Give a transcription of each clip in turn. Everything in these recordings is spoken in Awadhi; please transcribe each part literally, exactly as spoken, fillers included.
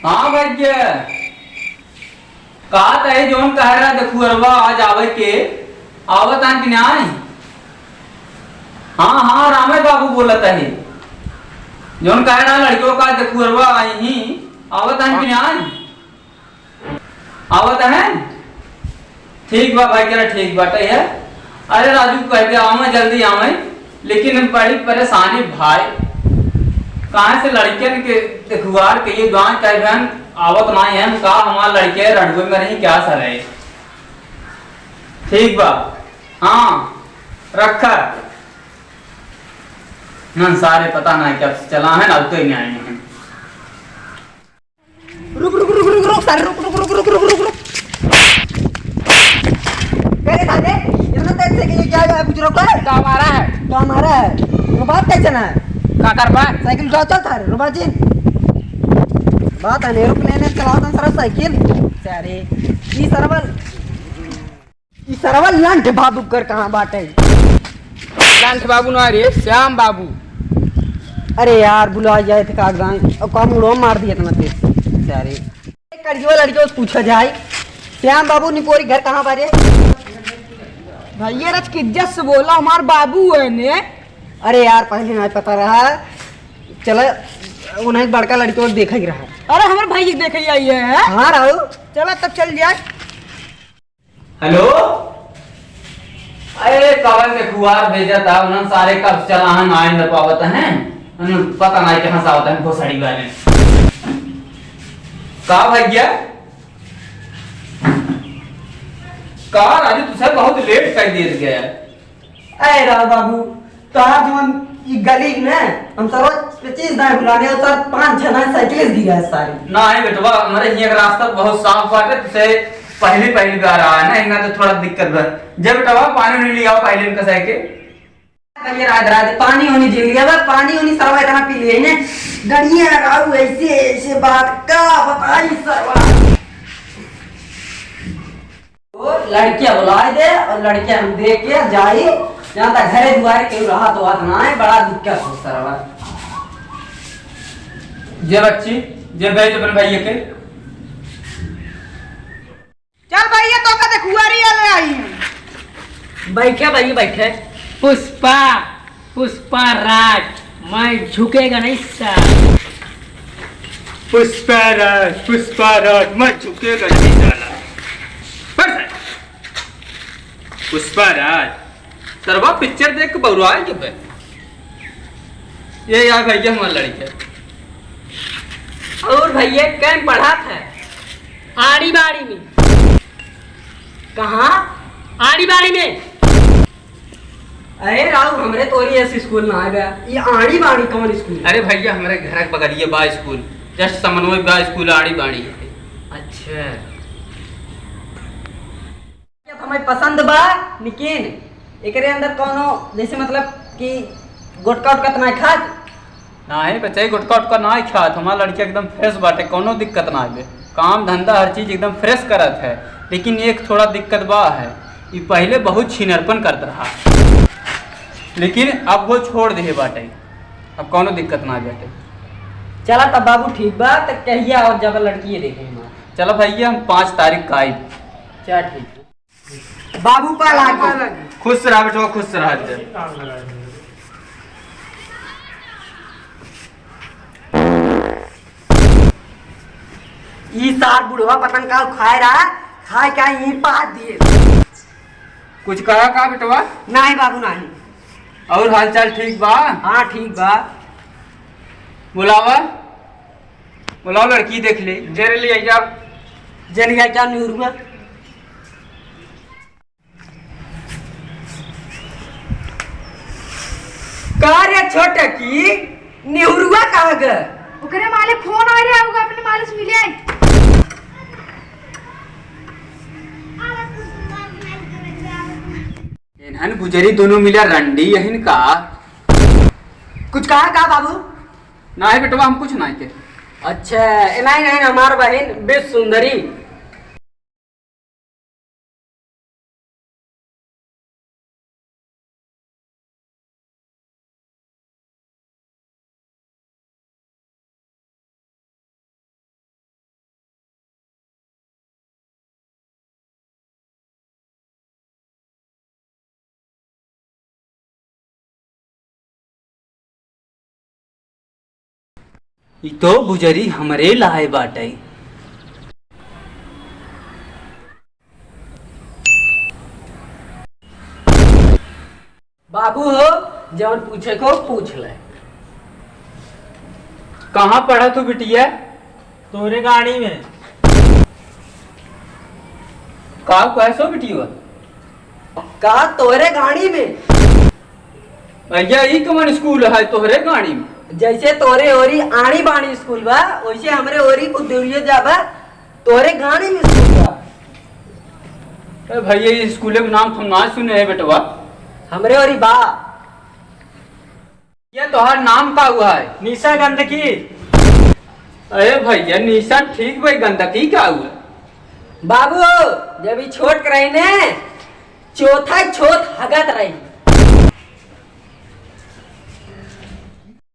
हाँ भैया, का तहे जौन कह रहा देखुअरवा आज आवे के, आवत हैं कि नाहीं? हाँ, हाँ, रामे बाबू बोलत है। जौन कह रहा लड़कियों का देखुअरवा आई ही, आवत हैं कि नाहीं? आवत हैं? ठीक बा भाई, जरा ठीक बाटे है। अरे राजू, कह के आवे, जल्दी आवे, लेकिन हम बड़ी परेशानी भाई, कहाँ से लड़कियन के देखुआर के ये गाँव कह बहन आवत ना है, हम का हमार लड़के रंडुए में रही क्या सर है? ठीक बा, हाँ, रखा। ना सारे पता ना कब से चला है, ना तो ही नहीं आए हैं। रुक, रुक, रुक, रुक, रुक, सारे रुक, रुक, रुक। अरे सारे, इतना तेज से कि क्या है, कुछ रोको है? तो हमारा है। तो हमारा है। तो बात कैसे ना है? का कर बा? साइकिल उठा, चल सारे, रुबा जी। बात है, एरोप्लेन है, चलाओ तो सारा साइकिल। सारे, ई सरवा, ई सरवा लंठ बाबू कर कहाँ बाटे? लंठ बाबू ना रे, श्याम बाबू। अरे यार, भुला जाए थे का गाँव, और का मुड़ो मार दिया इतना तेज से। सारे। करियो लड़कियों से पूछा जाए, श्याम बाबू निपोरी घर कहाँ बारे? भैया रच के इज्जत से बोला, हमार बाबू है ने। अरे यार, पहले नहीं पता रहा। चला, उन्हें बड़का लड़कियों से देखा ही रहा। अरे, हमारे भाई के देखे ही आई है, हैं? हाँ, राहु। चला, तब चल जाए। हेलो, अरे कवन के खुआर भेजा था, उन्हन सारे कब चला हन, आए न पावत हैं, उन्हन पता नहीं कहाँ से आवत हैं, भोसड़ी वाले। का भैया? का राजू, तुझे बहुत लेट कर दिए गया। अरे राव बाबू, तोहार जवन ई गली में हम सब रोज पच्चीस दाएं बुलाने और सर पाँच छह दाएं साइकिल से गिरा है सारी। ना है बेटवा, हमारे हियां का रास्ता बहुत साफ बाटे, तुझे पहली पहली बार आया ना, इतना तो थोड़ा दिक्कत बा। जब बेटवा पानी नहीं लिया पहले इनका साइकिल। भैया रात रात पानी होनी झेल लिया बा, पानी होनी सरवा इतना पी लिए ने। गड़िया राव ऐसे ऐसे बात का बताई सरवा। वो लड़कियां बुलाए दे और लड़कियां हम दे के जाई, जहाँ तक घरे दुआरे केहू रहा तो बात ना आए, बड़ा दिक्कत हो सरवा। जे बच्ची, जे भेज अपन भैया के। चल भैया, तो का देखुआरी ले आई। बैठे भैया, बैठे। पुष्पा, पुष्पा राज, मैं झुकेगा नहीं साला। पुष्पा राज, पुष्पा राज, मैं झुकेगा नहीं साला। बस है। पुष्पा राज, सरवा पिक्चर देख के बउराए के बे। ये यार भैया हमार लड़के। और भैया कहीं पढ़ा था? आड़ी बाड़ी में। कहाँ? आड़ी बाड़ी में। अरे राव, हमरे तोरी ऐसे स्कूल ना आवे। ये आड़ी बाड़ी कौन स्कूल? अरे भैया, हमरे घर के बगलिए बा स्कूल, just समन्वय बा स्कूल, आड़ी बाड़ी है। अच्छा। ये तो हमें पसंद बा, लेकिन एकरे अंदर कौनो जैसे मतलब कि गुटखा उटखा तो ना खात? नाही बच्चा, गुटखा उटखा नाही खात। हमार लड़किया एकदम fresh बाटे, कौनो दिक्कत ना आवे। काम धंधा हर चीज एकदम fresh करत है, लेकिन एक थोड़ा दिक्कत बा है, ई पहले बहुत छीनरपन करत रहा, लेकिन अब वो छोड़ देहे बाटे, अब कौनो दिक्कत ना बाटे। चला तब बाबू ठीक बा, त कहिया और जब लड़की ये देखे हमार। चला भैया, हम पाँच तारीख का आई। चल ठीक। बाबू पाला के। खुश रहा बेटवा, खुश रहा। ई सार बुढ़वा पतन का खाए रहा, खाए क्या ई पाद दिए। कुछ कहा का बेटवा? नाही बाबू नाही। और हालचाल ठीक बा? हाँ ठीक बा। बुलावा, बुलाओ लड़की देख ले। जेरे ले आइया। जेरे ले आइया निहुरुआ। का रे छोटकी, निहुरुआ कहाँ गए? ओकरे माले फोन आ रहा होगा, अपने माले से मिले आई। इन्हन गुजरी दोनों मिला रंडी यहिन का। कुछ कहा का बाबू? नाही बेटवा, हम कुछ नाही के। अच्छा, ए, नाही, नाही, हमार बहिन बेस सुंदरी। ई तो बुजरी हमरे लाए बाटे। बाबू हो, जवन पूछे को पूछ ले। कहाँ पढ़त हो बिटिया? तोरे गाड़ी में। का कैसो बिटिया? का तोरे गाड़ी में? भैया, ई कवन स्कूल है तोहरे गाड़ी में? जैसे तोरे ओरी आनी बानी स्कूल बा, वैसे हमरे ओरी कुछ दूरिये जाबा, तोहरे गाड़ी में स्कूल बा। ए भैया, ई स्कूल के नाम तो हम ना सुने है बेटवा। हमरे ओरी बा। ये तोहार नाम का हुआ है? निशा गंदगी। अरे भैया, निशा ठीक भाई, गंदगी का हुआ? बाबू, जब ई छोट रही ने, चौथा छोट हगत रही।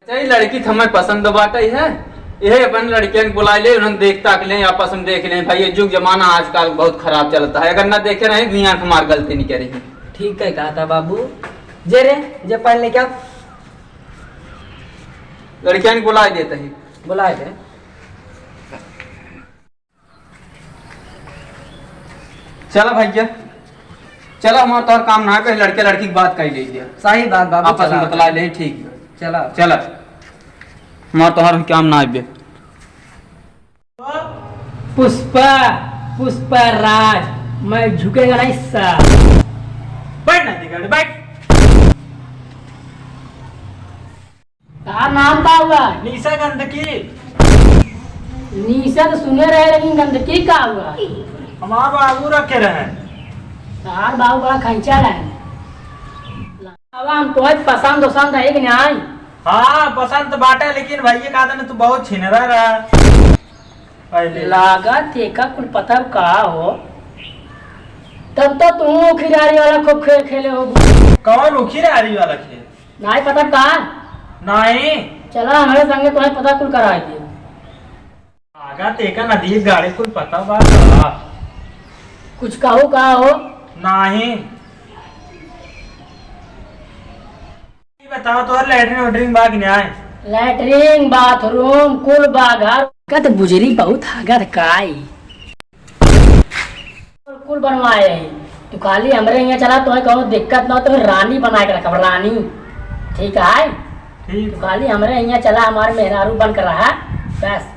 अच्छा, ई लड़की तो हमें पसंद बाटे है, यही अपन लड़कियन के बुला ले, उन्हें देख ताक ले, आपस में देख ले। भाई, ये जुग जमाना आजकल बहुत खराब चलता है, अगर ना देखे रहे, दुनिया हमार गलती नहीं करेगी। ठीक है कहा था बाबू। जे रे, जे पहले क्या? लड़कियन के बुला देते हैं। बुला दे। चला भैया, चला, हमार तोहर काम ना है, कहीं लड़के लड़की की बात कर लीजिए। सही बात बाबू, आपस में चला। बतला ले, ठीक बा। चला। चला, हमार तोहर काम ना है बे। पुष्पा, पुष्पा राज, मैं झुकेगा नहीं साला। बैठ ना, दिगड़, बैठ। तार नाम का हुआ? निशा गंदगी। निशा तो सुने रहे, लेकिन गंदगी का हुआ? हमार बाबू रखे रहे। तार बाबू बड़ा खैंचा रहे। अब हम तोहे पसंद वसंद है कि नहीं? हाँ, पसंद तो बाटे, लेकिन भैया कहा था ना, तू बहुत छिनरा रहा पहले। लागत एका कुल पता का हो? तब तो तू उखिरारी वाला खूब खेल खेले हो। कौन उखिरारी वाला खेल? नाई पता का? नाई। चला हमरे संगे, तुम्हें पता कुल कराई दिए। आगा तेका नदी गाड़ी कुल पता बा का? कुछ कहू का हो? नाई। ई बताओ, तोहर लैट्रिन वैट्रिन बा कि नाई? लैट्रिन, बाथरूम, कुल बा घर। कत बुजरी बहुत हगत काई। कुल बनवाए ही। तू खाली हमरे हियाँ चला, तोहे कौनो दिक्कत ना हो, तोहे रानी बना के रखब, रानी। ठीक है? ठीक। तू खाली हमरे हियाँ चला, हमार मेहरारू बन के रहा, बस।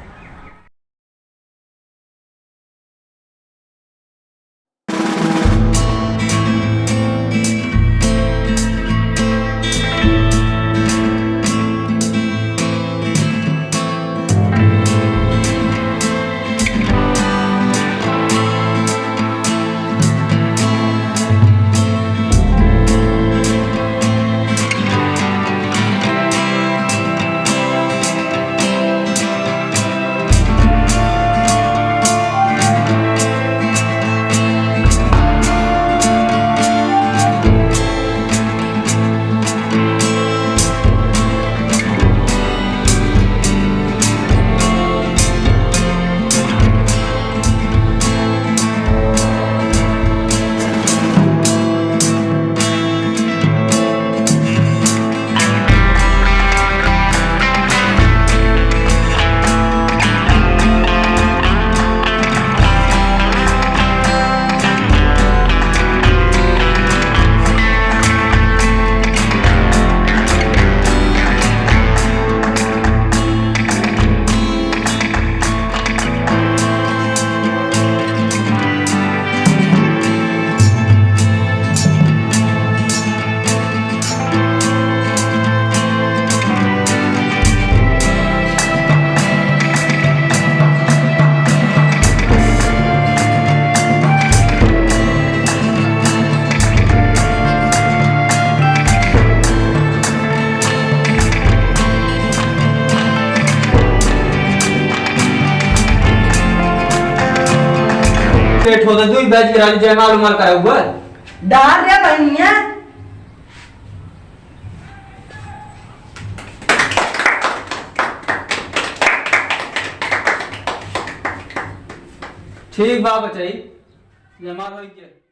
सेठ होते दुई बैच के रानी जयमाल उमाल करा हुआ। डार रे बहनिया। ठीक बा बचाई, जयमाल होई के।